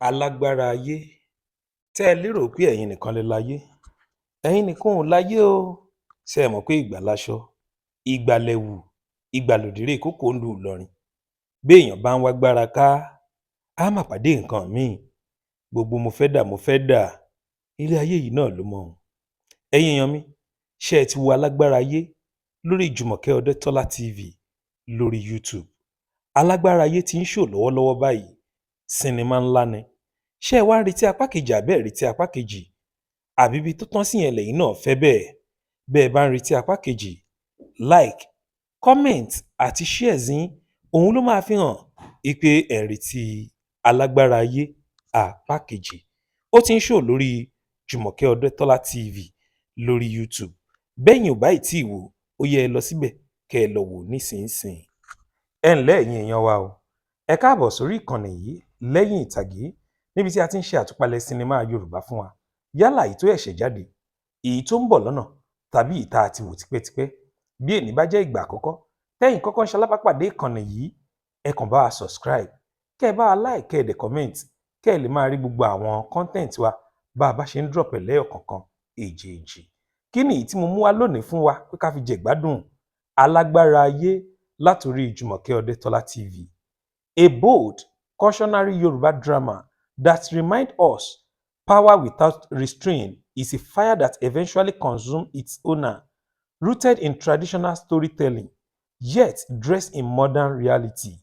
Alágbára ayé tẹ́ ẹ lérò pé ẹ̀yin nìkan lẹ láyé, ẹ̀yin nìkan ò láyé o. Ṣé ẹ mọ̀ pé ìgbà láṣọ, ìgbà lẹ̀wù, ìgbà lòdèrè kókó ń lu Ìlọrin? Béèyàn bá ń wágbára ká, á má pàdé nǹkan míì. Gbogbo mo fẹ́ dà, mo fẹ́ dà, ilé ayé yìí náà ló mọ̀ ọ́n. Ẹ̀yin èèyàn mi, ṣé ẹ ti wo Alágbára Ayé lórí Jùmọ̀kẹ́ Ọdẹ́tọ́lá TV lórí YouTube? Alágbára Ayé ti ń ṣò lọ́wọ́lọ́wọ́ báyìí. Sinimá ńlá ni. Ṣé ẹ wá ń retí apá kejì àbẹ́ ẹ̀ retí apá kejì? Àbí ibi tó tán sí yẹn lẹ́yìn náà fẹ́ bẹ́ẹ̀? Bẹ́ẹ̀ bá ń retí apá kejì, like, comment àti shares yín, òun ló máa fi hàn pé ẹ̀ ń retí Alágbára Ayé apá kejì. Ó ti ń ṣò lórí Jùmọ̀kẹ́ Ọdẹ́tọ́lá TV lórí YouTube. Bẹ́yìn ò bá ì tíì wò ó, yẹ ẹ lọ síbẹ̀ kẹ́ ẹ lọ wò nísinsìnyí. Ẹ ǹlẹ́, ẹ̀yin èèyàn wa o, ẹ káàbọ̀ sórí ìkànnì yìí, Lẹ́yìn Ìtàgé, níbi tí a ti ń ṣe àtúpalẹ̀ sinimá Yorùbá fún wa, yálà èyí tó ṣẹ̀ṣẹ̀ jáde, èyí tó ń bọ̀ lọ́nà, tàbí èyí tá a ti wò tipẹ́tipẹ́. Bí èní bá jẹ́ ìgbà àkọ́kọ́ tẹ́yìn kọ́kọ́ ń ṣalábàápàdé ìkànnì yìí, ẹ kàn bá wa subscribe, kẹ́ ẹ bá wa like, kẹ́ ẹ dẹ̀ comment, kẹ́ ẹ lè máa rí gbogbo àwọn content wa bá a bá ṣe ń drop ẹ̀ lẹ́yọ̀ kọ̀ọ̀kan èjèèjì. Kí ni èyí tí mo mú wá lónìí fún wa pé ká fi jẹ ìgbádùn? Alágbára Ayé látòrí Jùmọ̀kẹ́ Ọdẹ́tọ́lá TV, a bold cautionary Yoruba drama that remind us power without restraint is a fire that eventually consumes its owner, rooted in traditional storytelling yet dressed in modern reality.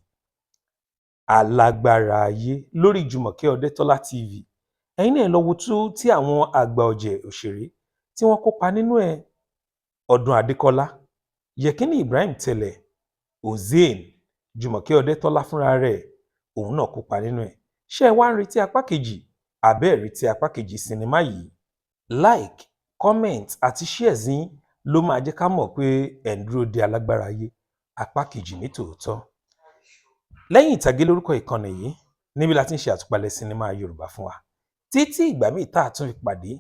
Alágbára Ayé lórí Jùmọ̀kẹ́ Ọdẹ́tọ́lá TV. Ẹ̀yin náà lọ wo tú tí àwọn àgbà ọ̀jẹ̀ òṣèré tí wọ́n kópa nínú ẹ̀: Ọdún Adékọ́lá, Yẹkínní Ibrahim Tẹ́lẹ̀, Hossein, Jùmọ̀kẹ́ Ọdẹ́tọ́lá fúnra rẹ̀, òun náà kópa nínú ẹ̀. Ṣé ẹ wá ń retí apá kejì àbẹ́ ẹ̀ retí apá kejì sinimá yìí? Like, comment àti shares yín ló máa jẹ́ ká mọ̀ pé ẹ̀ ń dúró de Alágbára Ayé apá kejì ní tòótọ́. Lẹ́yìn Ìtàgé lórúkọ ìkànnì yìí, níbi la ti ń ṣe àtúpalẹ̀ sinimá Yorùbá fún wa. Títí ìgbà míì tá a tún fi pàdé,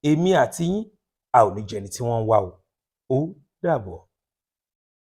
èmi àti yín, a ò ní jẹni tí wọ́n ń wá o. Ó dàbọ̀.